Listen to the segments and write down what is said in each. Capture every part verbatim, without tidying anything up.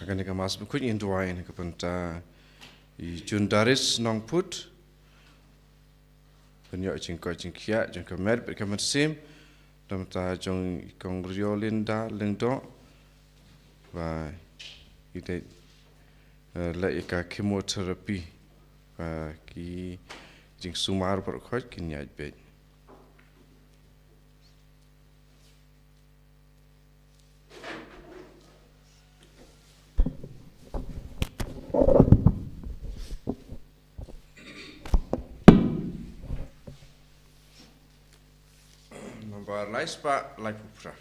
Ha kane ka Mass Bakhuid ngin duwai na ka bynta i Jun Daris Nongput, ban ïoh jingkoit jingkhiah jong ka met bad ka mynsiem, na ka bynta jong i Kong Riolinda Lyngdoh, ba i dei, eh, leh ïa ka chemotherapy, ba ki jingsumar baroh khoit kin ïaid beit. Nambar lai spah laiphew phra.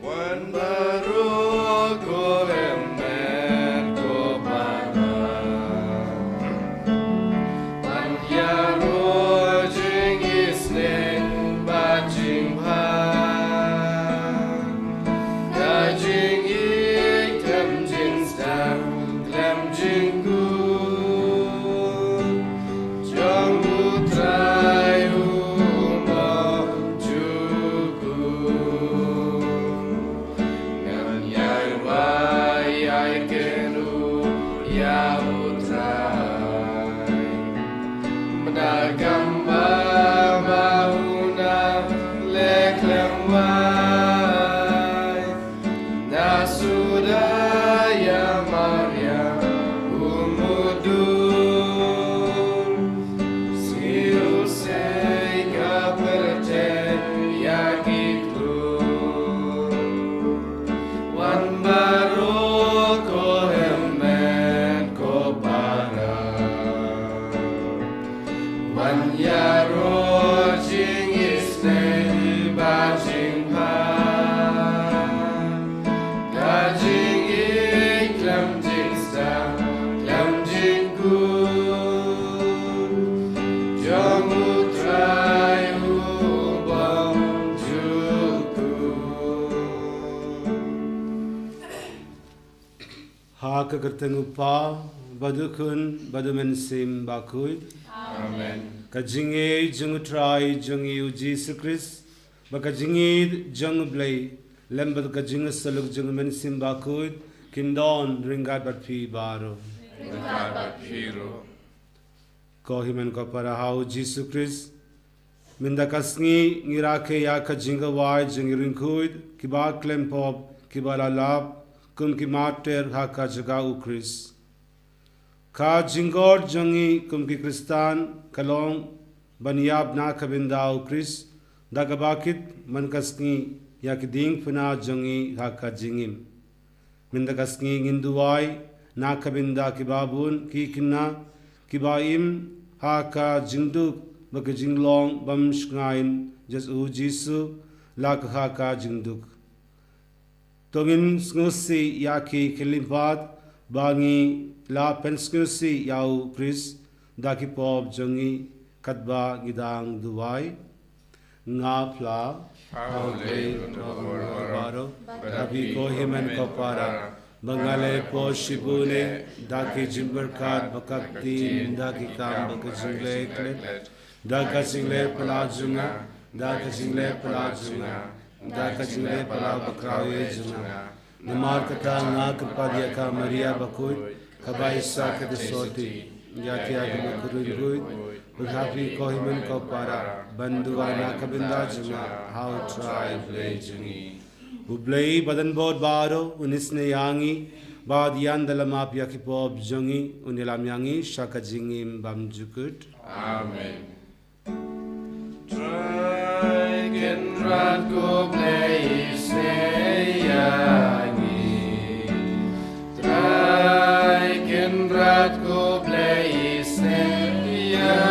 Wan baroh ko hynmen ko para, wan ïaroh jingisynei bad jingbha. Ka jingïeit khlem jingsdang khlem jingkut jong U Trai u bym jukut. Ngan ïai wai ïai kynduh ïa U Trai. Mynta kam ba ma u na leh khlem wai. Na suda ïa Maria u mudui, sngew sei ka pyrthei ïa ki klur. Wan baroh ko hynmen ko para, wan ïaroh jingisynei bad jingbha. Ka jingïeit khlem jingsdang khlem jingkut jong U Trai u bym jukut. Ha ka kyrteng U Kpa, bad U Khun, bad U Mynsiem Bakhuid. Amen. Ka jingïeit jong U Trai jong ngi U Jisu Khrist, bad ka jingïeit jong U Blei, lem bad ka jingïasyllok jong U Mynsiem Bakhuid, kin don ryngkat bad phi baroh. Ryngkat bad phi ruh. Ko hynmen ko para ha u Jisu Khrist, mynta ka sngi ngi rakhe ïa ka jingkhawai jong ngi ryngkhuid kiba khlem pop, kiba la lap kum ki martyr ha ka jaka u Khrist. Ka jingkhot jong ngi kum ki Khristan ka long ban ïap na ka bynta u Khrist, da kaba kit man ka sngi ïa ki diengphna jong ngi ha ka jingim. Mynta ka sngi ngin duwai na ka bynta kiba bun ki khynnah kiba im ha ka jingduk bad ka jinglong bymshngaiñ jong u Jisu, la ka ha ka jingduk. To ngin sngewsih ïa ki khyllipmat ba ngi la pynsngewsih ïa u Khrist da ki pop jong ngi, katba ngi dang duwai. Nga phla ha U Blei uba don bor baroh, bad ha phi ko hynmen ko para, ba nga la ïoh pop shibun eh da ki jingpyrkhat bad ka ktien, da ki kam bad ka jingleh klet, da ka jingleh phylla jong nga, da ka jingleh phylla jong nga, da ka jingleh phylla bakhraw jong nga. Namar kata nga kyrpad ïa ka Maria bakhuid, kaba ai sa ka jingsotti ïa ki, ïa ki bakhuid, bad ha phi ko hynmen ko para, ban duwai na ka bynta jong nga ha U Trai Blei jong ngi. U Blei ba don bor baroh un isynei ïa ngi, bad ïa ngi da la map ïa ki pop jong ngi, un ïalam ïa ngi sha ka jingim bymjukut. Amen. Trai Kynrad ko Blei isynei ïa ngi. Trai Kynrad ko Blei isynei ïa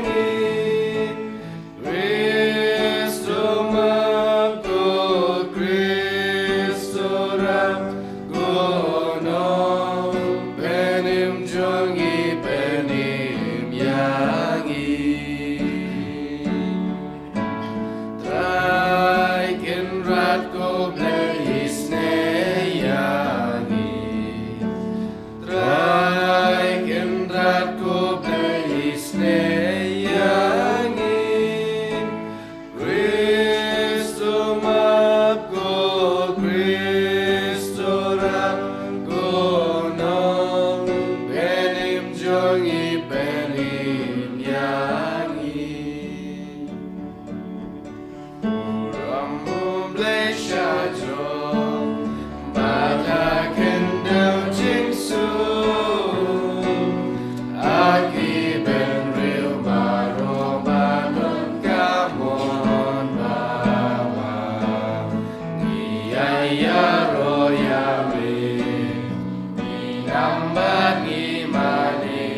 ngi. Khrist u map, ko Khrist u rap, ko Nongpynim jong ngi pynim ïa ngi. Trai Kynrad ko Blei isynei ïa ngi. Trai Kynrad ko Blei isynei ïa ngi. Khrist u map, ko Khrist u rap, ko Nongpynim jong ngi pynim ïa ngi. Burom U Blei sha jrong, bad ha khyndew jingsuk. Ha ki bynriew baroh ba don ka mon babha, ngi ïaroh ïa me, ngi ïam bad ngi mane.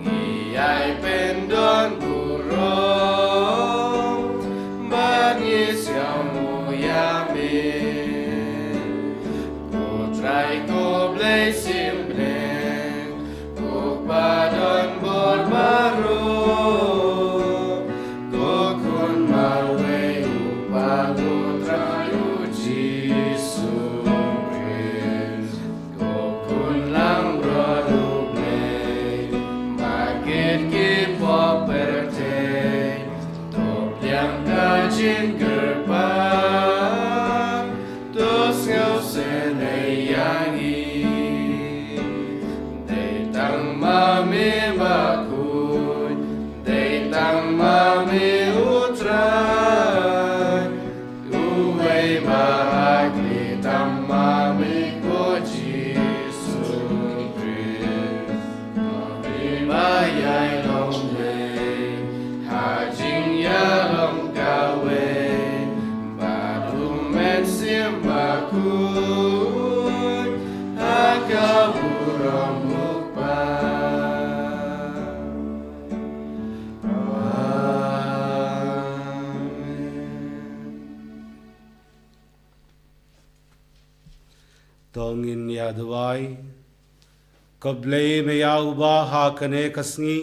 Ngi ai pyndonburom bad ngi sngewbha ïa me. Ko Trai ko Blei symbai, ko Kpa don bor baroh, ko Khun marwei U Kpa, ko Trai U Jisu Khrist. Ko Khun langbrot U Blei, ba kit ki pop pyrthei, to pdiang ka jingkyrpad, to sngewsynei ïa ngi. Dei tang ma me bakhuid, dei tang ma me U Trai, uwei ba ha khlieh tam ma me ko Jisu Khrist. Ma me ba ïai long Blei ha jingïalong kawei bad U Mynsiem Bakhuid, ha ka burom U Kpa. Amen. To ngin ïa duwai. Ko Blei me ïa uba ha kane ka sngi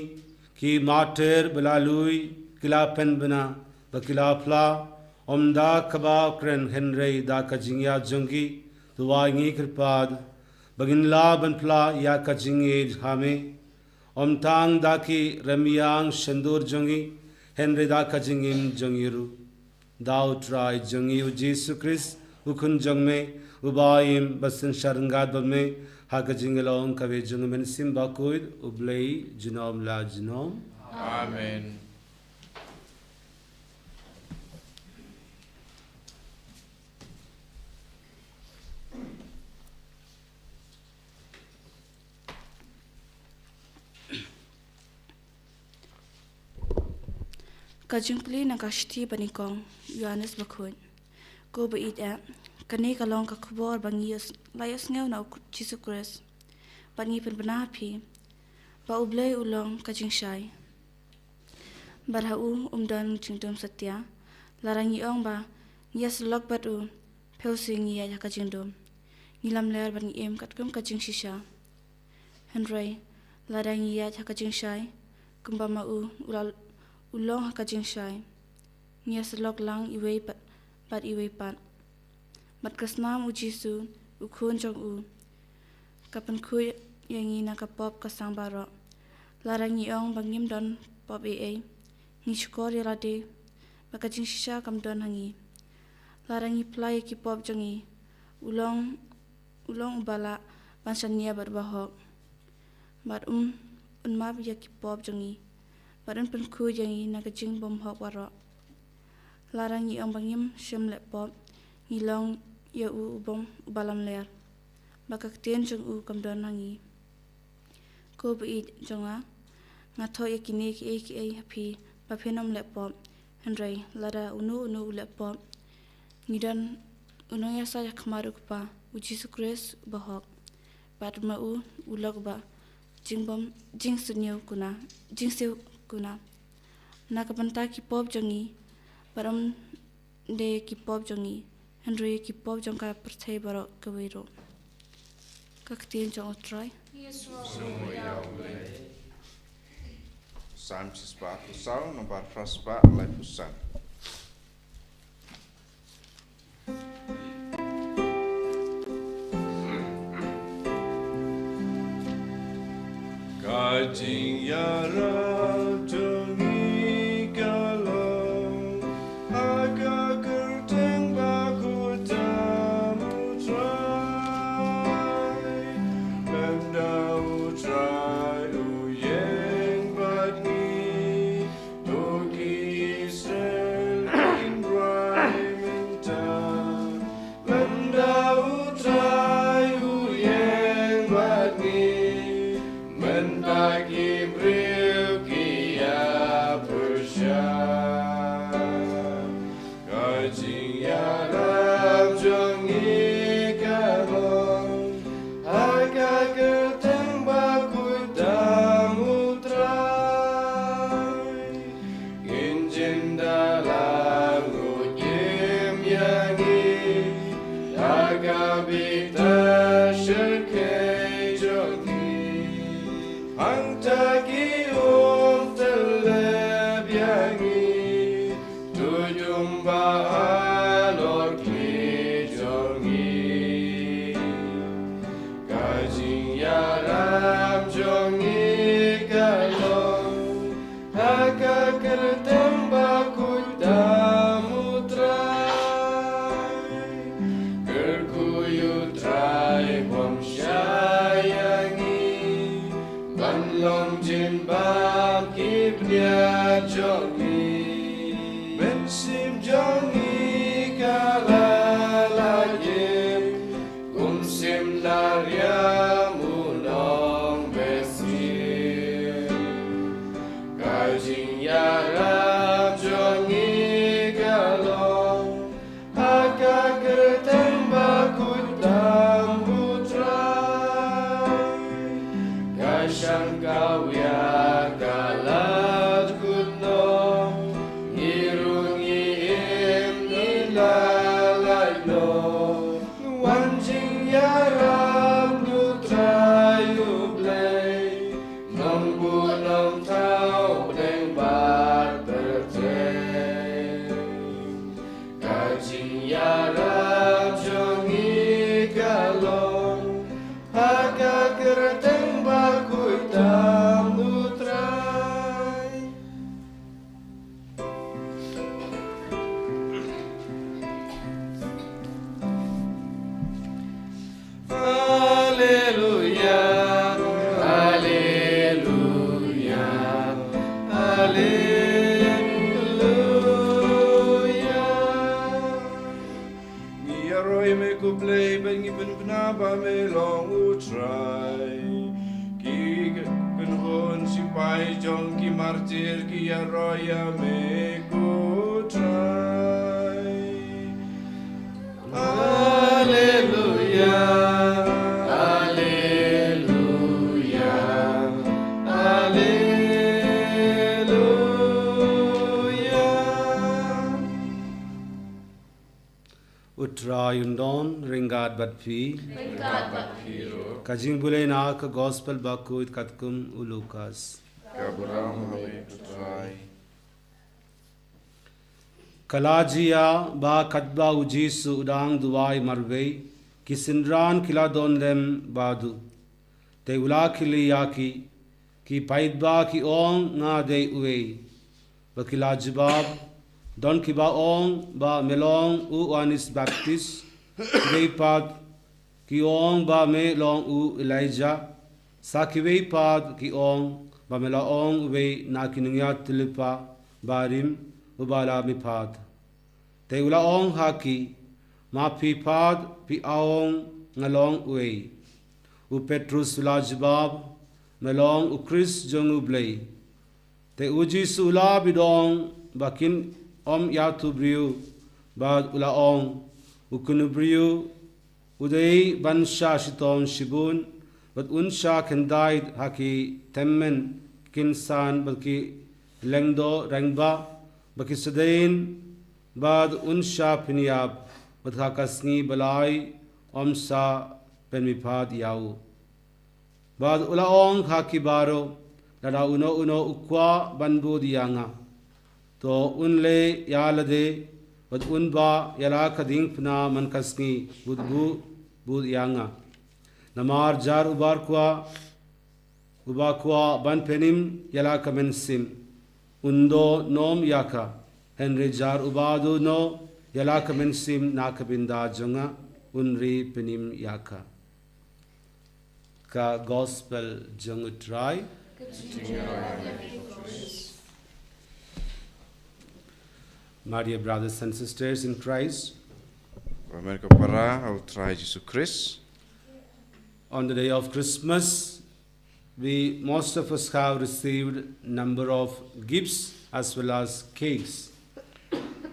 ki martyr ba la lui ki la pynbna bad ki la phla, ym da kaba kren hynrei da ka jingïap jong ki, to ngi kyrpad ba ngin lah ban phla ïa ka jingïeit ha me, ym tang da ki rymmiang shyntur jong ngi hynrei da ka jingim jong ngi ruh. Da U Trai jong ngi U Jisu Khrist, U Khun jong me, uba im bad synshar ryngkat bad me, Ha ka jinglong kaba ïeit jong u Mynsiem Bakhuid, U Blei junom la junom. Amen. Ka jingplie na ka shithi ba nyngkong u Ïoannis Bakhuid. Ko ba ïeit, kane ka long ka khubor ba ngi la ïohsngew na u Jisu Khrist, bad ngi pynbna ha phi, ba U Blei u long ka jingshai, bad ha u ym don jingdum satia. Lada ngi ong ba ngi ïasyllok bad u, phi, ngi ïaid ha ka jingdum, ngi lamler bad ngi im katkum ka jingshisha. Hynrei lada ngi ïaid ha ka jingshai, kumba ma u, u la, u long ha ka jingshai, ngi ïasyllok lang iwei pat bad iwei pat, bad ka snam u Jisu, u Khun jong u, ka pynkhuid ïa ngi na ka pop ka sang baroh. Lada ngi ong ba ngim don pop ei ei, ngi shukor ïa lade, bad ka jingshisha kam don ha ngi. Lada ngi phla ïa ki pop jong ngi, u long, u long uba lah ban shaniah bad uba hok, bad un, un map ïa ki pop jong ngi, bad un pynkhuid ïa ngi na ka jingbymhok baroh. Lada ngi ong ba ngim shym leh pop, ngi long ïa u u bym, uba lamler, bad ka ktien jong u kam don ha ngi. Ko ba ïeit jong nga, nga thoh ïa kine kiei kiei ha phi, ba phin ym leh pop. Hynrei lada uno uno u leh pop, ngi don u nongïasaid ha khmat u Kpa, u Jisu Khrist uba hok, bad ma u, u long uba jingbym, jingsniew kuna, jingsniew kuna, na ka bynta ki pop jong ngi, bad ym dei ki pop jong ngi, hynrei ki pop jong ka pyrthei baroh kawei ruh. Ka ktien jong U Trai. Psalm shispah arphew saw, nambar phra spah laiphew san. Ka jingïarap jong ngi ka long ha ka kyrteng bakhuid tam U Trai. Lada U Trai u ïeng bad ngi, to ki Israel kin duwai mynta. Lada U Trai u ïeng bad ngi, mynta ki briew ki ïa pyrshah. Ka jingïarap jong ngi ka long ha ka kyrteng bakhuid tam U Trai. Ngin jin da la nguid im ïa ngi ha ka bynta shyrkhei jong ngi. Hangta ki umtylliat ïa ngi, to jumpa halor khlieh jong ngi. Ka jingïarap jong ngi ka long ha ka kyrteng bakhuid tam U Trai. Kyrkhu ïa U Trai bym shai ïa ngi, ban long jingbam ki bniat jong ngi. Mynsiem jong ngi ka la lait im, kum sim nariam u nongbeh siem. Ka jingïarap jong ngi ka long ha ka kyrteng bakhuid tam U Trai. Ka shangkaw ïa ka lad kut noh, ngi ruh ngi im ngi la lait noh. Wan jingïarap na U Trai U Blei, Nongbuh Nongthaw pdeng bad pyrthei. Ka jingïarap jong ngi ka long ha ka kyrteng bakhuid tam U Trai. Bai jong ki martir ki ïaroh ïa me ko Trai. Alleluia, alleluia, alleluia. U Trai un don ryngkat bad phi. Ryngkat bad phi ruh. Ka jingpule na ka Gospel bakhuid katkum u Lukas. Ka burom ha me ko Trai. Ka la jia ba katba u Jisu u dang duwai marwei, ki synran ki la don lem bad u. Te u la kylli ïa ki, ki paidbah ki ong nga dei uwei. Bad ki la jubab, don kiba ong ba me long u Ïoannis Baptist, kiwei pat ki ong ba me long u Elijah, sa kiwei pat ki ong ba me la ong uwei na ki nongïatylli lypa barim uba la mihpat. Te u la ong ha ki, ma phi pat phi ong nga long uwei. U Petrus u la jubab, me long u Khrist jong U Blei. Te u Jisu u la bit ong ba kin ym ïathuh briew, bad u la ong, u kynnoh briew u dei ban shah shitom shibun, bad un shah khyndai ha ki tymmen, ki kynsan, bad ki lyngdoh rangbah, bad ki sdang, bad un shah pynïap, bad ha ka sngi ba lai ym shah pynmihpat ïa u. Bad u la ong ha ki baroh, lada uno uno u kwah ban bud ïa nga, to un leh ïa lade, bad un bah ïa la ka diengphna man ka sngi, bud bud bud ïa nga. Namar jar uba kwah, uba kwah ban pynim ïa la ka mynsiem, un duh noh ïa ka. Hynrei jar uba duh noh ïa la ka mynsiem na ka bynta jong nga, un ri pynim ïa ka. Ka Gospel jong U Trai. My dear brothers and sisters in Christ, Hynmen ko para ha U Trai Jisu Khrist. On the day of Christmas, we, most of us have received number of gifts as well as cakes.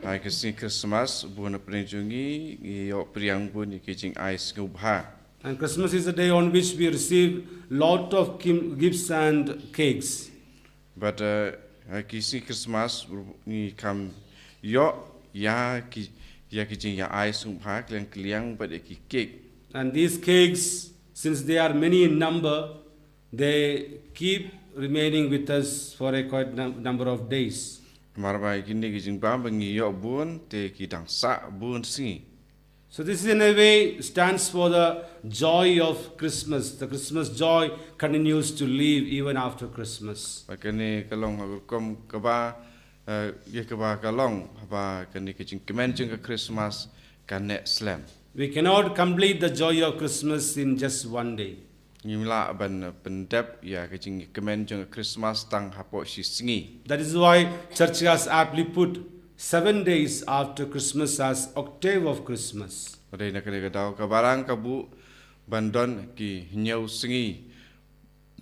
Ha ka sngi Christmas, bun na pdeng jong ngi, ngi ïoh pdiang bun ïa ki jingai sngewbha. And Christmas is a day on which we receive lot of kim-, gifts and cakes. But, uh, ha ki sngi Christmas, ngi kham ïoh ïa ki, ïa ki jingïaai sngewbha, kliang kliang, bad ïa ki cake. And these cakes, since they are many in number, they keep remaining with us for a quite num-, number of days. Namar ba kine ki jingbam ba ngi ïoh bun, te ki dang sah bun sngi. So this is in a way stands for the joy of Christmas. The Christmas joy continues to live even after Christmas. Ba kane ka long ha ka rukom kaba, eh, ïa kaba ka long, ba kane ka jingkmen jong ka Christmas ka neh slem. We cannot complete the joy of Christmas in just one day. Ngim lah ban pyndep ïa ka jingkmen jong ka Christmas tang hapoh shi sngi. That is why church has aptly put seven days after Christmas as octave of Christmas. Dei na kane ka daw ka Balang ka buh ban don ki hynñiew sngi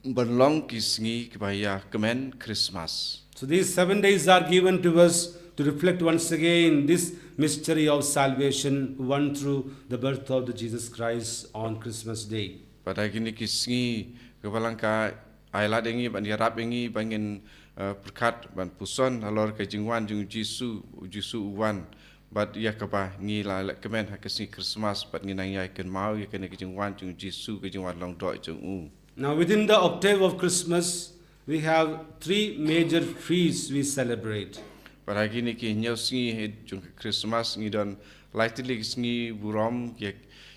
ban long ki sngi kiba ïa kmen Christmas. So these seven days are given to us to reflect once again this mystery of salvation won through the birth of the Jesus Christ on Christmas Day. Bad ha kine ki sngi ka Balang ka ai lad ïa ngi ban ïarap ïa ngi ba ngin, eh, pyrkhat ban puson halor ka jingwan jong u Jisu, u Jisu u wan. Bad ïa kaba ngi la leh kmen ha ka sngi Christmas bad ngi nang ïai kynmaw ïa kane ka jingwan jong u Jisu, ka jingwan long doh jong u. Now, within the octave of Christmas, we have three major feasts we celebrate. Bad ha kine ki hynñiew sngi jong ka Christmas ngi don lai tylli ki sngi burom ïa,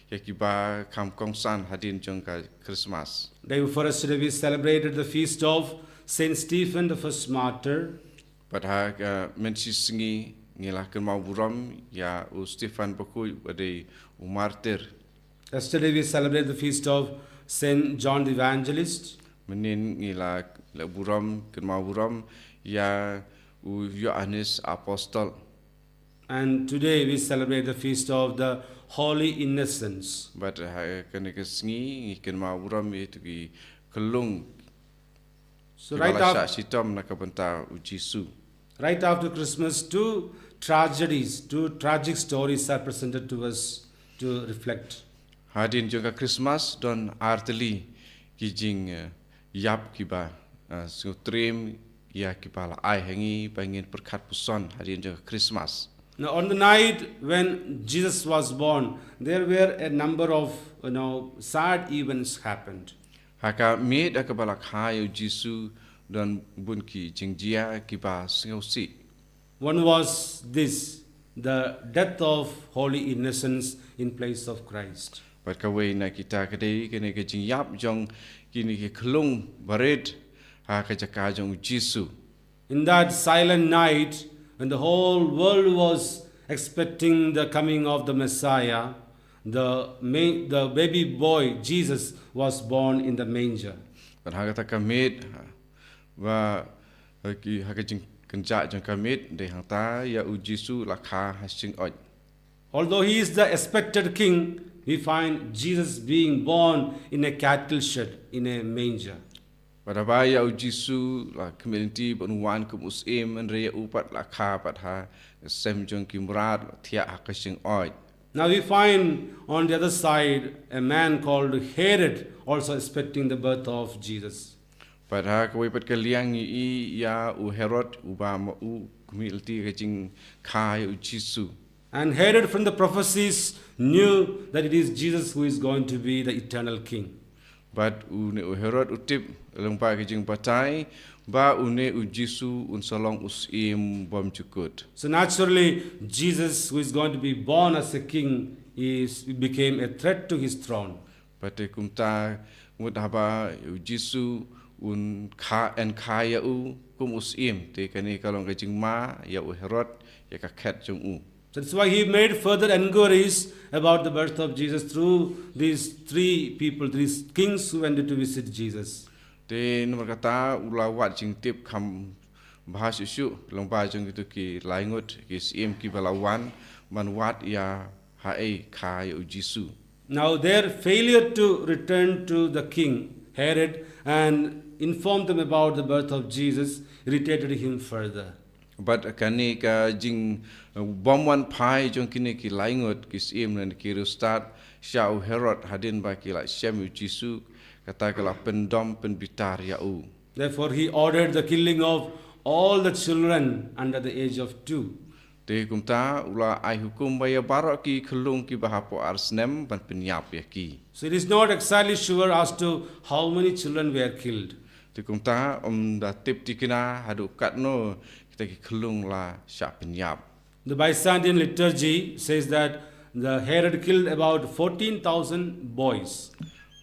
ïa kiba kham kongsan hadien jong ka Christmas. Day before yesterday, we celebrated the feast of Saint Stephen, the first martyr. Bad ha ka mynshi sngi ngi la kynmaw burom ïa u Stephen bakhuid uba dei u martir. Yesterday we celebrate the feast of Saint John the Evangelist. Mynnin ngi la, la burom, kynmaw burom ïa u Ïoannis Apostol. And today we celebrate the feast of the Holy Innocents. Bad ha kane ka sngi ngi kynmaw burom ïa kito ki khyllung. So right after, shitom na ka bynta u Jisu. Right after Christmas, two tragedies, two tragic stories are presented to us to reflect. Hadien jong ka Christmas don artylli ki jing, eh, ïap kiba, eh, sngewtriem ïa kiba la ai ha ngi ba ngin pyrkhat puson hadien jong ka Christmas. Now, on the night when Jesus was born, there were a number of, you know, sad events happened. Ha ka miet ha kaba la kha ïa u Jisu don bun ki jingjia kiba sngewsih. One was this, the death of holy innocents in place of Christ. Bad kawei na kita ka dei kane ka jingïap jong kine ki khyllung barit ha ka jaka jong u Jisu. In that silent night, when the whole world was expecting the coming of the Messiah, the, ma- the baby boy Jesus was born in the manger. Bad ha kata ka miet, ha, ba, ha ki, ha ka jingkynjah jong ka miet, dei hangta ïa u Jisu la kha ha shyngod. Although he is the expected king, we find Jesus being born in a cattle shed, in a manger. Bad haba ïa u Jisu la khmih lynti ban wan kum u syiem, hynrei ïa u pat la kha pat ha sem jong ki mrad, la thiah ha ka shyngod. Now we find on the other side a man called Herod also expecting the birth of Jesus. Bad ha kawei pat ka liang ngi i ïa u Herod uba ma u khmih lynti ka jingkha ïa u Jisu. And Herod from the prophecies knew that it is Jesus who is going to be the eternal king. Bad une u Herod u tip lyngba ka jingbatai ba une u Jisu un sa long u syiem bymjukut. So naturally, Jesus, who is going to be born as a king, is became a threat to his throne. Bad te kumta ngut haba u Jisu un kha, yn kha ïa u kum u syiem, te kane ka long ka jingma ïa u Herod ïa ka khet jong u. That's why he made further enquiries about the birth of Jesus through these three people, these kings who went to visit Jesus. Te namar kata u la wad jingtip kham bha shuh shuh lyngba jong kito ki lai ngut ki syiem kiba la wan ban wad ïa haei kha ïa u Jisu. Now their failure to return to the king Herod and inform them about the birth of Jesus irritated him further. Bad kane ka jing, eh, bym wan phai jong kine ki lai ngut ki syiem ne ki riewstad sha u Herod hadien ba ki la shem ïa u Jisu, kata ka la pyndom pynbitar ïa u. Therefore he ordered the killing of all the children under the age of two. Te kumta u la ai hukum ba ïa baroh ki khyllung kiba hapoh ar snem ban pynïap ïa ki. So it is not exactly sure as to how many children were killed. Te kumta ym da tip tikna haduh katno kita ki khyllung la shah pynïap. The Byzantine liturgy says that the Herod killed about fourteen thousand boys.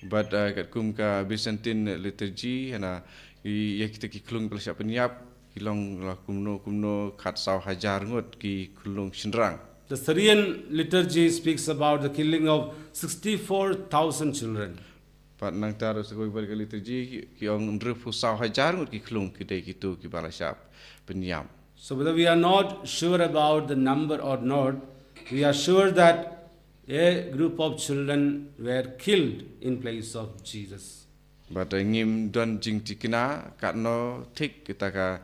Bad, uh, katkum ka Byzantine liturgy, hana, i, ïa kita ki khyllung ba la shah pynïap ki long la kumno kumno khatsaw hajar ngut ki khyllung shynrang. The Syrian liturgy speaks about the killing of sixty-four thousand children. Bad nangta ruh sa kawei pat ka liturgy ki, ki ong hynriewphew saw hajar ngut ki khyllung ki dei kito kiba la shah pynïap. So whether we are not sure about the number or not, we are sure that a group of children were killed in place of Jesus. Bad, eh, ngim don jingtikna katno thik kita ka,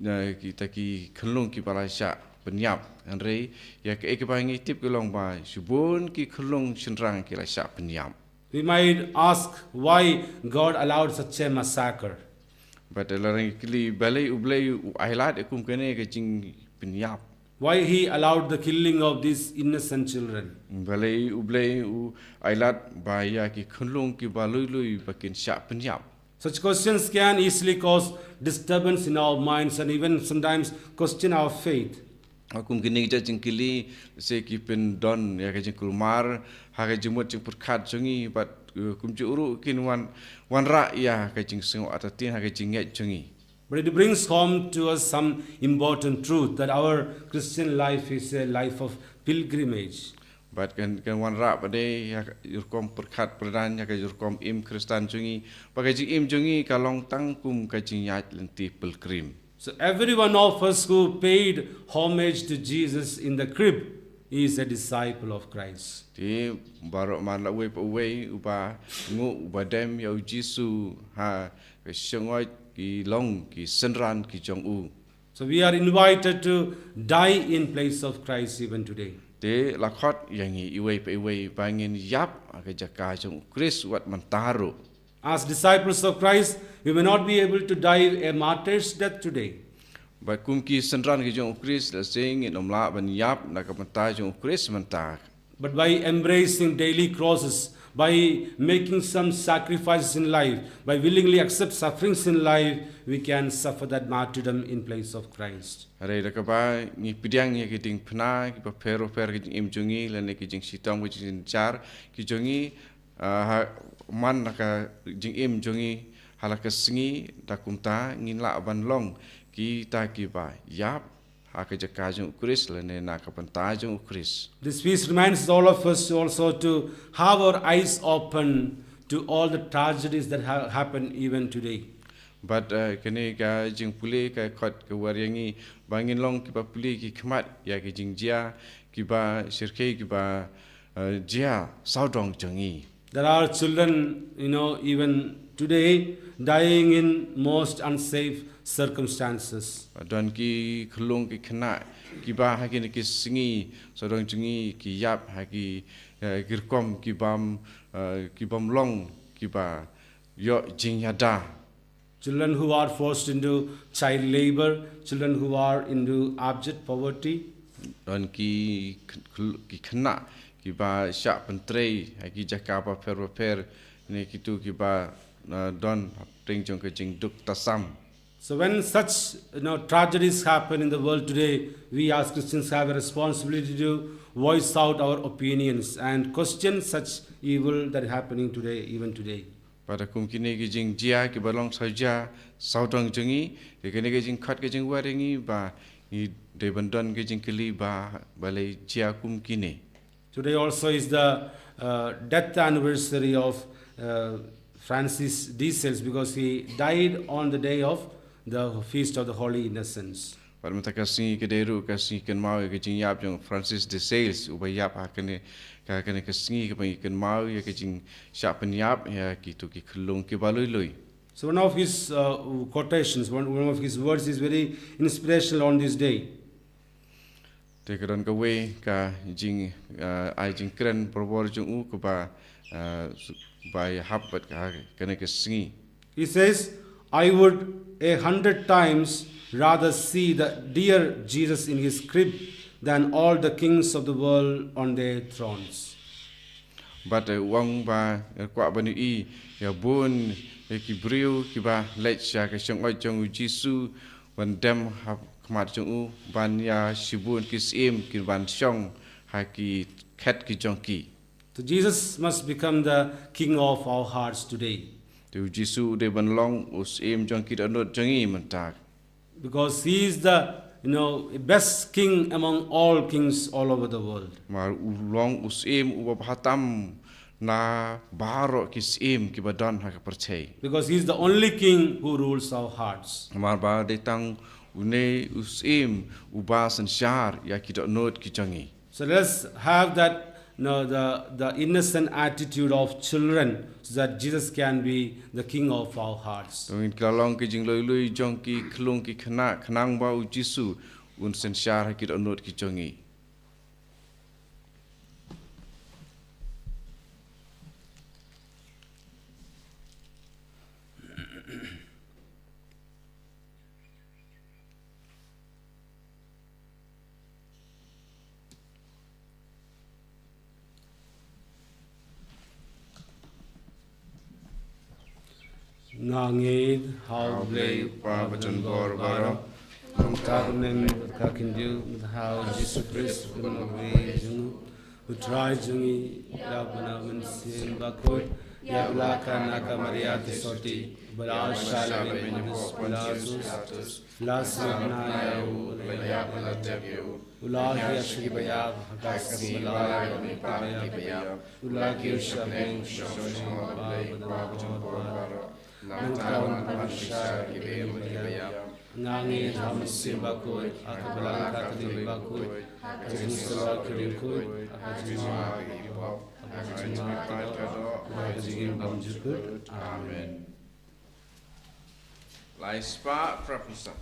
eh, kita ki khyllung kiba la shah pynïap. Hynrei ïa kaei kaba ngi tip ka long ba shibun ki khyllung shynrang ki la shah pynïap. We might ask why God allowed such a massacre. Bad lada ngi kylli balei U Blei u ailad ïa kum kane ka jingpynïap. Why he allowed the killing of these innocent children. Balei U Blei u ailad ba ïa ki khyllung kiba lui lui ba kin shah pynïap. Such questions can easily cause disturbance in our minds and even sometimes question our faith. Ha kum kine ki jait jingkylli se ki pyndon ïa ka jingkulmar ha ka jingmut jingpyrkhat jong ngi bad, eh, kumjuh ruh kin wan, wanrah ïa ka jingsngew artatien ha ka jingngeit jong ngi. But it brings home to us some important truth that our Christian life is a life of pilgrimage. Bad kan, kan wanrah pat de ïa ka rukom pyrkhat pyrdan ïa ka rukom im Khristan jong ngi, ba ka jingim jong ngi ka long tang kum ka jingïaid lynti pilgrim. So every one of us who paid homage to Jesus in the crib is a disciple of Christ. Te baroh man la uwei pa uwei uba nguh uba dem ïa u Jisu ha ka shyngoit ki long ki synran ki jong u. So we are invited to die in place of Christ even today. Te la khot ïa ngi iwei pa iwei ba ngin ïap ha ka jaka jong u Khrist wat mynta ruh. As disciples of Christ, we may not be able to die a martyr's death today. Ba kum ki synran ki jong u Khrist, la sing ngin ym lah ban ïap na ka bynta jong u Khrist mynta. But by embracing daily crosses, by making some sacrifices in life, by willingly accept sufferings in life, we can suffer that martyrdom in place of Christ. Hynrei da kaba ngi pdiang ïa ki diengphna kiba pher bapher ki jingim jong ngi lane ki jingshitom ki jingjynjar ki jong ngi, ah, ha, man la ka jingim jong ngi ha la ka sngi, da kumta ngin lah ban long kita kiba ïap ha ka jaka jong u Khrist lane na ka bynta jong u Khrist. This feast reminds all of us also to have our eyes open to all the tragedies that have happened even today. But, uh, kane ka jingpule ka khot ka wer ïa ngi ba ngin long kiba pule ki khmat ïa ki jingjia kiba shyrkhei kiba, uh, jia sawdong jong ngi. There are children, you know, even today dying in most unsafe circumstances. Don ki khyllung ki khynnah kiba ha kine ki sngi sawdong jong ngi ki ïap ha ki, eh, ki rukom kibym, eh, kibym long kiba ïoh jingïada. Children who are forced into child labor, children who are into abject poverty. Don ki kh-, khyll-, ki khynnah kiba shah pyntrei ha ki jaka bapher bapher ne kitu kiba, uh, don hapdeng jong ka jingduk tasam. So when such, you know, tragedies happen in the world today, we as Christians have a responsibility to voice out our opinions and question such evil that is happening today, even today. Bad ha kum kine ki jingjia kiba long sawjia sawdong jong ngi, te kane ka jingkhot ka jingwer ïa ngi ba ngi dei ban don ka jingkylli ba balei jia kum kine. Today also is the, uh, death anniversary of, uh, Francis de Sales, because he died on the day of the feast of the Holy Innocents. Bad mynta ka sngi ka dei ruh ka sngi kynmaw ïa ka jingïap jong Francis de Sales uba ïap ha kane ka, kane ka sngi kaba ngi kynmaw ïa ka jingshah pynïap ïa kitu ki khyllung kiba lui lui. So one of his, uh, quotations, one, one of his words is very inspirational on this day. Te ka don kawei ka jing, uh, ai jingkren bor jong u kaba, uh, su-, ba ïahap bad ka, kane ka sngi. He says, "I would a hundred times rather see the dear Jesus in his crib than all the kings of the world on their thrones." Bad, eh, u ong ba, eh, kwah ban ïohi ïa bun, eh, ki briew kiba leit sha ka shyngoid jong u Jisu ban dem ha khmat jong u ban ïa shibun ki syiem ki ban shong ha ki khet ki jong ki. So Jesus must become the king of our hearts today. Te u Jisu u dei ban long u syiem jong ki dohnud jong ngi mynta. Because he is the, you know, best king among all kings all over the world. Namar u long u syiem uba bha tam na baroh ki syiem kiba don ha ka pyrthei. Because he is the only king who rules our hearts. Namar ba dei tang une u syiem uba synshar ïa ki dohnud ki jong ngi. So let's have that, you know, the, the innocent attitude of children, so that Jesus can be the king of our hearts. To ngin kylla long ki jinglui lui jong ki khyllung ki khynnah khnang ba u Jisu un synshar ha ki dohnud ki jong ngi. Nga ngeit ha U Blei Kpa Bajangbor baroh, nongthaw mynta bad ka khyndiat, bad ha U Jisu Khrist u Khun babe jong U Trai jong ngi, uba na u Mynsiem Bakhuid, uba la kha na ka Maria Theisotti, uba la shah lehbeiñ ha u Pontius Pilatus, la sngap noh ïa u, la ïap, la tep ïa u, u la hiar sha kiba ïap, ha ka sngi ba lai ïa kiba ïap, u la kiew sha pdeng, shong ha u Blei Kpa Bajangbor baroh. Nangta un pynshai ïa kiba im bad kiba ïap. Nga ngeit ha U Mynsiem Bakhuid, ha ka Balang Katholik bakhuid, ha ka jingïasyllok ki riewkhuid, ha ka jingmap ki pop, ha ka jingmap ki doh, ha ka jingim bymjukut. Amen. Lai spah phra phew san.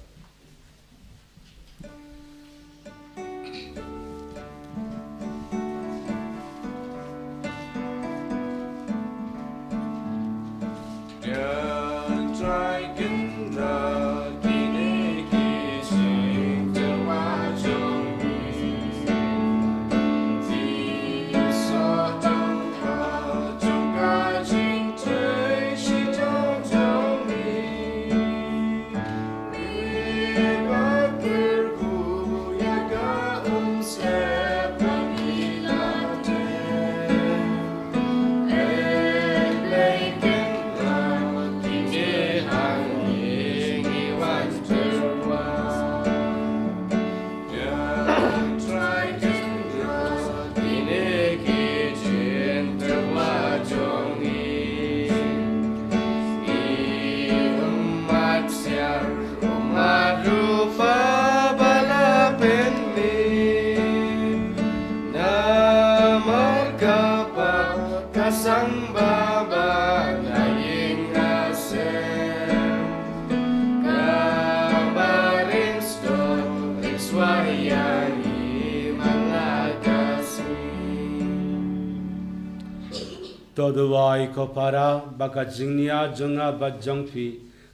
To duwai ko para ba ka jingnia jong nga bad jong phi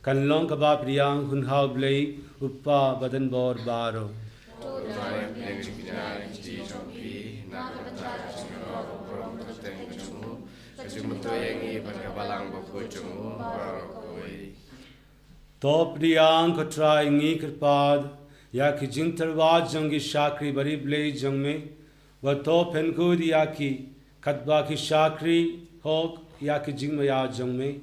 kan long kaba pdiang hun ha U Blei U Kpa Badan Bor baroh. To pdiang ko Trai, ngi kyrpad ïa ki jingtyrwa jong ki shakri bari Blei jong me, wat to pynkhuid ïa ki katba ki shakri hok ïa ki jingmaïa jong me,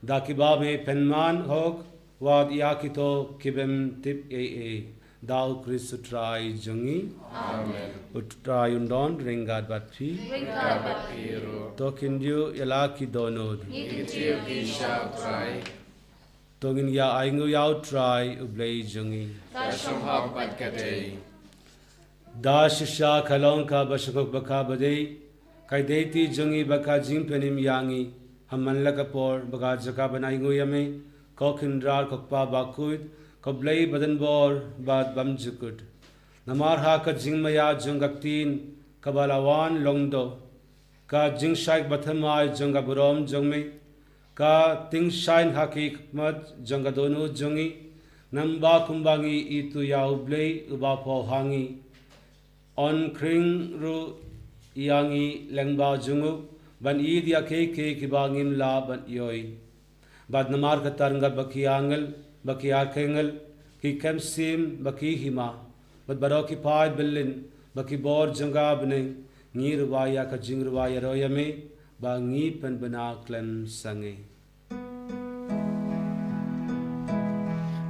da kiba me pynman hok wat ïa kito ki bym tip ei ei. Da U Khrist U Trai jong ngi. Amen. U Trai un don ryngkat bad phi. Ryngkat bad phi ruh. To kin ïoh ïa la ki dohnud. Ngi kyntiew ïa phi sha U Trai. To ngin ïa ainguh ïa U Trai U Blei jong ngi. Ka shong hok bad ka dei. Da shisha ka long kaba shong hok bad kaba dei, ka dei ti jong ngi bad ka jingpynim ïa ngi ha man la ka por bad ka jaka ban ainguh ïa me, ko Kynrad ko Kpa Bakhuid, ko Blei Badan Bor bad Bymjukut. Namar ha ka jingmaïa jong ka Ktien kaba la wan long doh, ka jingshai bathymmai jong ka burom jong me, ka tyngshaiñ ha ki khmat jong ka dohnud jong ngi, nangba kumba ngi ïeit ïa U Blei uba pop ha ngi, un khring ruh ïa ngi lyngba jong u ban ïeit ïa kiei kiei kiba ngim lah ban ïohi. Bad namar kata ryngkat bad ki angel, bad ki archangel, ki kemsim, bad ki hima, bad baroh ki paid byllien, bad ki bor jong ka bneng, ngi rwai ïa ka jingrwai ïaroh ïa me ba ngi pynbna khlem sangeh.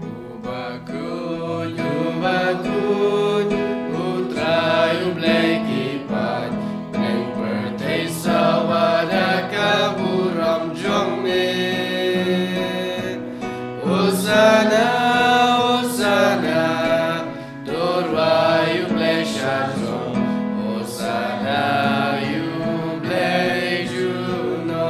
U bakhuid, u bakhuid, U Trai U Blei ki paid bneng pyrthei sawa da ka burom jong me. Hosana, Hosana, to rwai U Blei sha throne. Hosana ïa U Blei junom.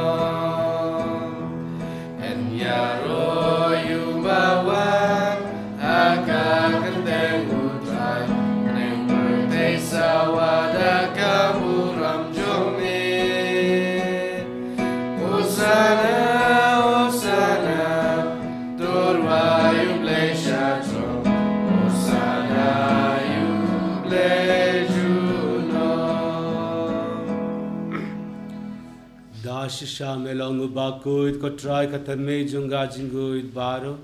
Yn ïaroh ïa uba wan ha ka kyrteng U Trai, bneng pyrthei sawa da ka burom jong me. Hosana, Hosana, to rwai U Blei sha throne. Hosana ïa U Blei junom. Da shisha me long u bakhuid ko Trai ka thymmei jong ka jingkhuid baroh.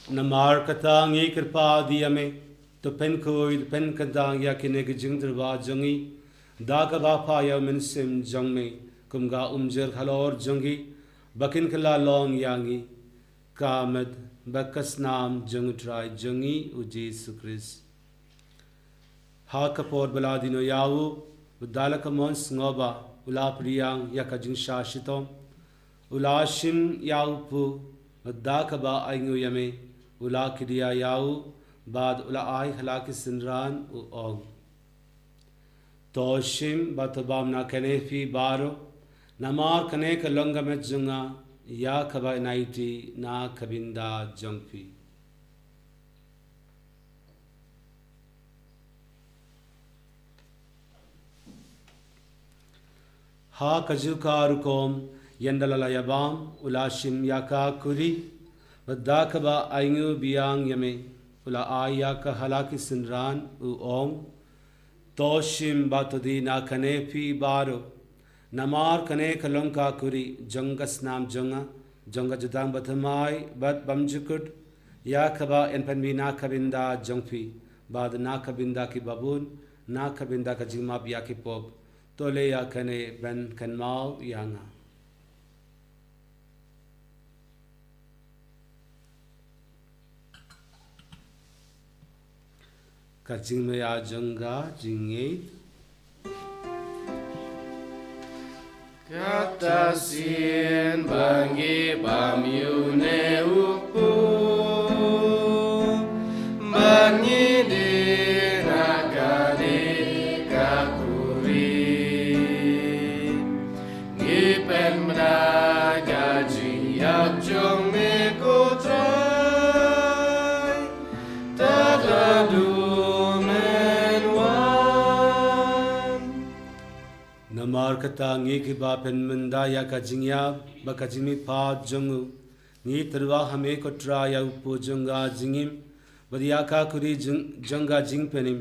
Namar kata ngi kyrpad ïa me, to pynkhuid pynkyntang ïa kine ki jingtyrwa jong ngi da kaba phah ïa u Mynsiem jong me kum ka umjir halor jong ki, ba kin kylla long ïa ngi ka met bad ka snam jong U Trai jong ngi U Jisu Khrist. Ha ka por ba la die noh ïa u, bad da la ka mon sngewbha, u la pdiang ïa ka jingshah shitom, u la shim ïa u pud, bad da kaba ainguh ïa me, u la kdiah ïa u, bad u la ai ha la ki synran, u ong: To shim bad to bam na kane phi baroh, namar kane ka long ka met jong nga ïa kaba yn aiti na ka bynda jong phi. Ha kajuh ka rukom, ynda la la ïabam, u la shim ïa ka kuri, bad da kaba ainguh biang ïa me, u la ai ïa ka ha la ki synran, u ong: To shim bad to die na kane phi baroh. Namar kane ka long ka kuri jong ka snam jong nga, jong ka jutang bathymmai bad bymjukut, ïa kaba yn pynmih na ka bynda jong phi bad na ka bynda ki babun, na ka bynda ka jingmap ïa ki pop. To leh ïa kane ban kynmaw ïa nga. Ka jingmyntoi jong ka jingngeit. Kata sien ba ngi bam ïa une u pud, ba ngi die na kane ka kuri. Ngi pynbna ka jingïap jong me ko Trai, tad haduh men wan. Namar kata ngi kiba pynmynta ïa ka jingïap bad ka jingmihpat jong u, ngi tyrwa ha me ko Trai ïa u pud jong ka jingim bad ïa ka kuri jong, jong ka jingpynim.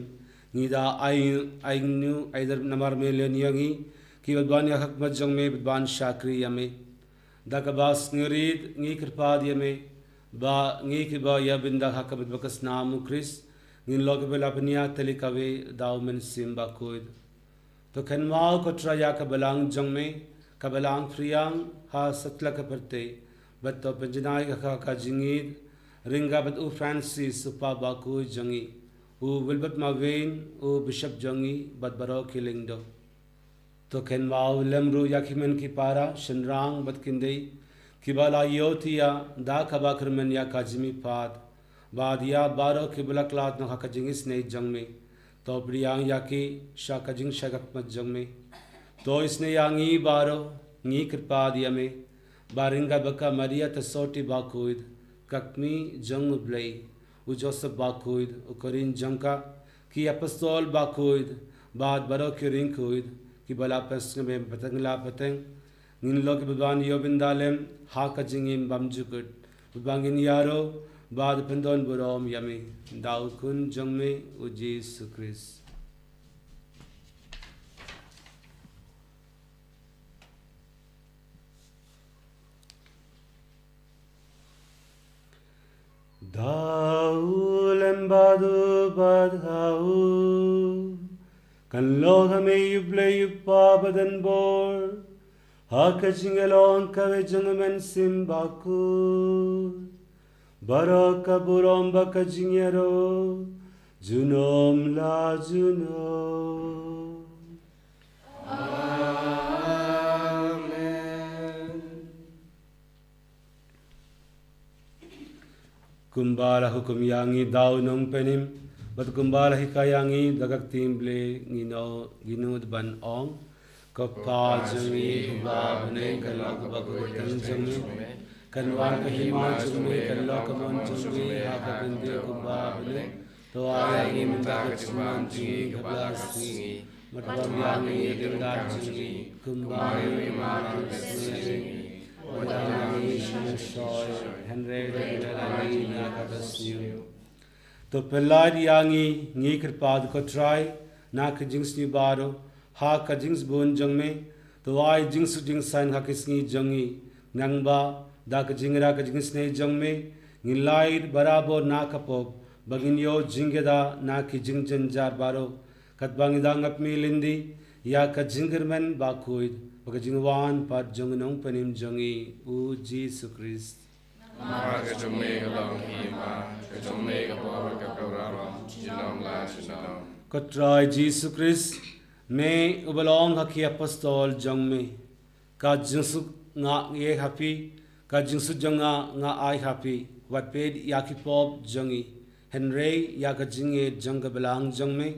Ngi da ai, ainguh, ai dar namar me leh ïa ngi kiba ban ïa khakmat jong me bad ban shakri ïa me. Da kaba sngewrit ngi kyrpad ïa me ba ngi kiba ïa bynta ha ka bit ba ka snam u Khrist, ngin long kiba la pynïaid tylli kawei da u Mynsiem Bakhuid. To kynmaw ko Trai ïa ka balang jong me, ka balang phriang ha satlak ka pyrthei, bad to pynjanai ha ka, ka jingïeit ryngkat bad u Francis u Pap bakhuid jong ngi, u Wilbert Marwein u Bishop jong ngi, bad baroh ki lyngdoh. To kynmaw lem ruh ïa ki hynmen ki para, shynrang bad kynthei kiba la ïohthiah da kaba kyrmen ïa ka jingmihpat, bad ïa baroh kiba la khlad noh ha ka jingisynei jong me. To pdiang ïa ki sha ka jingshai khakmat jong me. To isynei ïa ngi baroh, ngi kyrpad ïa me ba ryngkat bad ka Maria Theisotti bakhuid, ka Kmie jong u Blei, u Joseph bakhuid, u Korin jong ka, ki Apostol bakhuid bad baroh ki riewkhuid kiba la pynsngew me pateng la pateng, ngin long kiba ban ïoh bynta lem ha ka jingim bymjukut, bad ba ngin ïaroh bad pyndonburom ïa me. Da u Khun jong me u Jisu Khrist. Da u lem bad u bad ha u, kan long ha me ïa u Blei u Kpa badonbor, ha ka jingïalong kawei jong u Mynsiem Bakhuid, baroh ka burom bad ka jingïaroh junom la junom. Amen. Kumba la hukum ïa ngi da u Nongpynim, bad kumba la hikai ïa ngi da ka ktien Blei, ngin nud, ngin nud ban ong: Ko Kpa jong ngi uba ha bneng, kan long kaba kyrteng jong me, kan wan ka hima jong me, kan long ka mon jong me ha ka khyndiat kumba ha bneng. To ai ïa ngi mynta ka jingbam jong ngi kaba la ka sngi. Bad bam ïa ngi ïa ka jingim jong ngi, kumba ngi bam ïa ki kyndoh jong ngi. Bad ym ïa ngi sha pynshoi, hynrei to pynlait ïa ngi na ka bsniew. To pynlait ïa ngi, ngi kyrpad ko Trai, na ka jingsniew baroh, ha ka jingsbun jong me. To ai jingsuk jingsaiñ ha ki sngi jong ngi, nangba da ka jingïarap ka jingisynei jong me, ngin lait barabor na ka pop, ba ngin ïoh jingkyrkhu na ki jingjynjar baroh, katba ngi dang ap mih lynti ïa ka jingkyrmen bakhuid bad ka jingwan pat jong u Nongpynim jong ngi, u Jisu Khrist. Namar ka jong me ka long ka hima, ka jong me ka bor, ka burom, junom la junom. Ko Trai Jisu Khrist, me uba la ong ha ki apostol jong me: Ka jingsuk nga ai ha phi, ka jingsuk jong nga nga ai ha phi. Wat peit ïa ki pop jong ngi, hynrei ïa ka jingïeit jong ka balang jong me.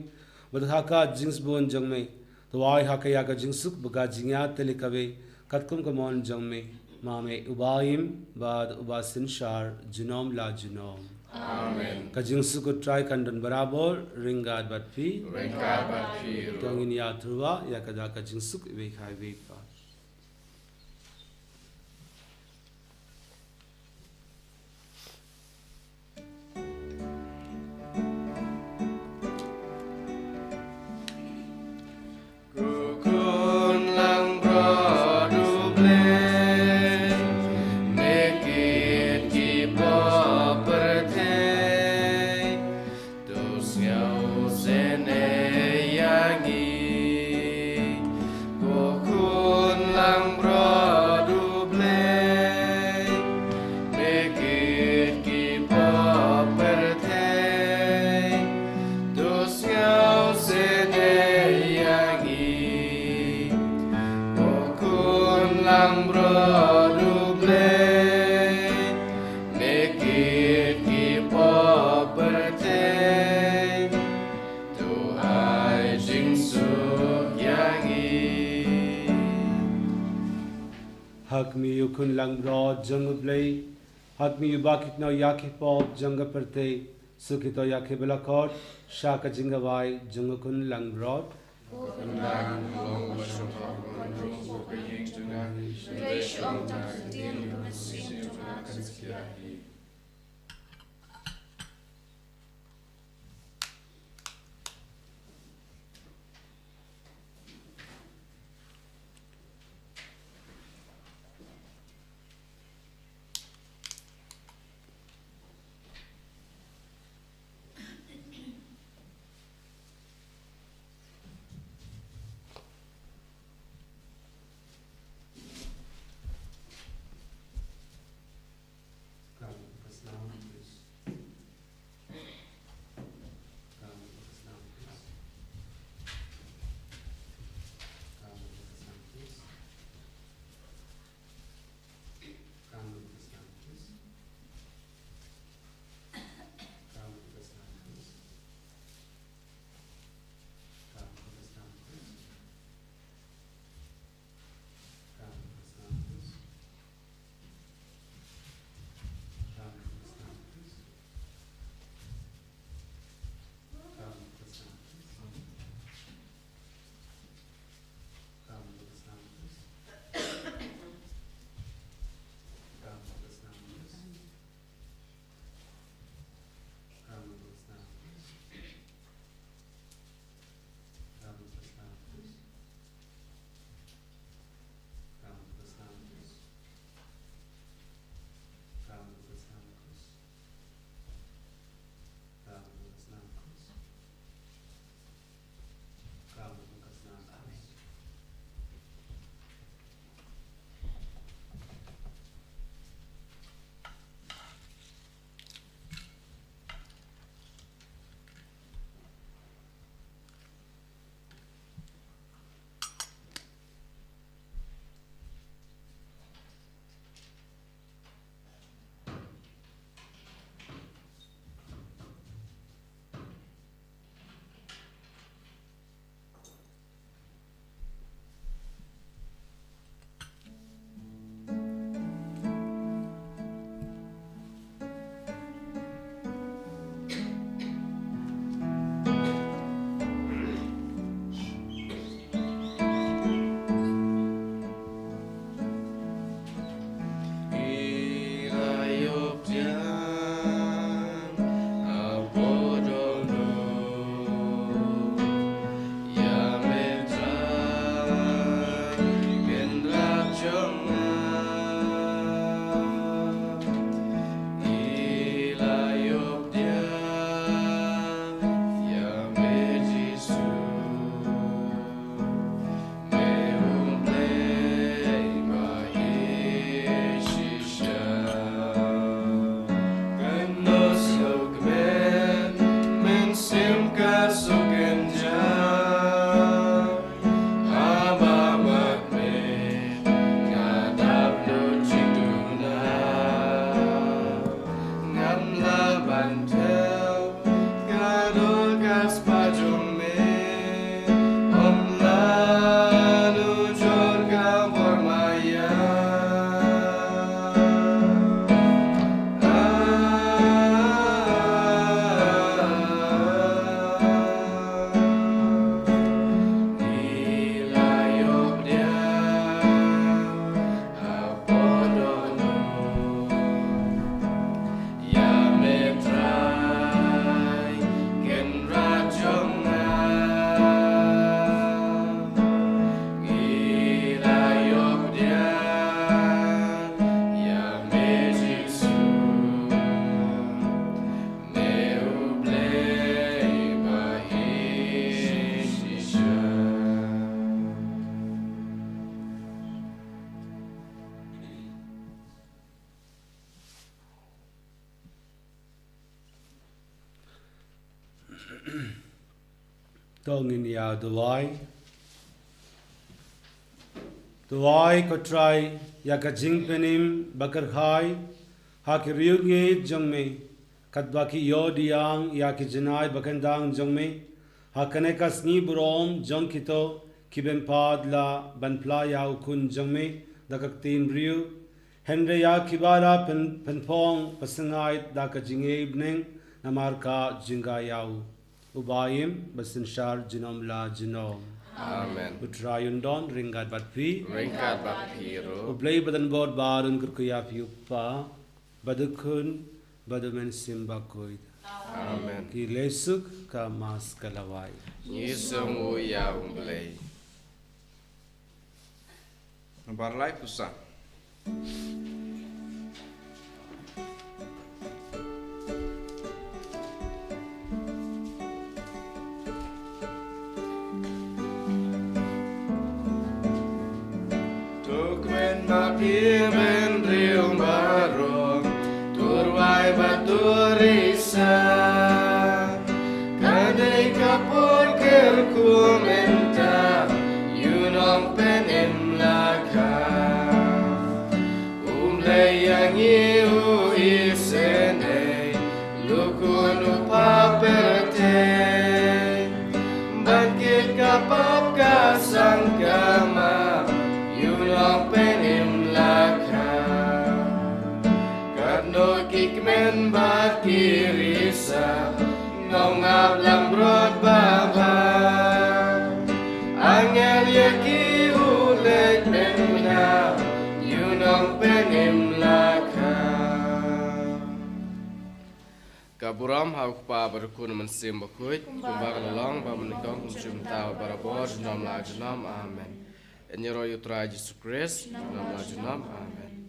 Bad ha ka jingsbun jong me, to ai ha ka ïa ka jingsuk bad ka jingïaid tylli kawei, katkum ka mon jong me. Ma me uba im bad uba synshar junom la junom. Amen. Ka jingsuk u Trai kan don barabor ryngkat bad phi. Ryngkat bad phi ruh. To ngin ïathuh ïa kata ka jingsuk iwei ha iwei pat. Ko Khun langbrot U Blei, me kit ki pop pyrthei, to sngewsynei ïa ngi. Ko Khun langbrot U Blei, me kit ki pop pyrthei, to sngewsynei ïa ngi. Ko Khun langbrot U Blei, me kit ki pop pyrthei, to ai jingsuk ïa ngi. Ha khmih, U Khun langbrot jong U Blei, ha khmih, uba kit noh ïa ki pop jong ka pyrthei, suk ïa uto ïa kiba la khot sha ka jingkhawai jong U Khun langbrot. Ko Khun langbrot, To ngin ïa duwai. Duwai ko Trai ïa ka jingpynim ba kyrhai ha ki riewngeit jong me, katba ki ïoh diang ïa ki jinai ba kyndang jong me ha kane ka sngi burom jong kito ki bym pat lah ban phla ïa u Khun jong me da ka ktien briew. Hynrei ïa kiba la pyn-, pynphong pynsangaid da ka jingïeit bneng namar ka jingïaid ïa u. Uba im ba synshar junom la junom. Amen. U Trai un don ryngkat bad phi. Ryngkat bad phi ruh. U Blei ba don bor ba un kyrkhu ïa phi u Kpa, bad u Khun, bad u Mynsiem Bakhuid. Amen. Ki leh suk, ka Mass ka la wai. Ngi sngewbha ïa u Blei. Bar lai pusa. To kmen ba phi bynriew baroh, to rwai bad to risa. Ka dei ka por kyrkhu mynta ïa u Nongpynim Lakha. U Blei ïa ngi u isynei, u Khun u pyrthei. Ban kit ka pop ka sangkama ïa u Nongpynim Lakha. Katno ki kmen bad ki risa, nongap langbrot babha. Angel ïa ki u leit mynta ïa u Nongpynim Lakha. Ka burom ha u Kpa bad u Khun, Mynsiem Bakhuid, kumba ka la long bad mynnyngkong, kumjuh mynta, barabor, junom la junom. Amen. Ïaroh ïa u Trai Jisu Khrist, junom la junom. Amen.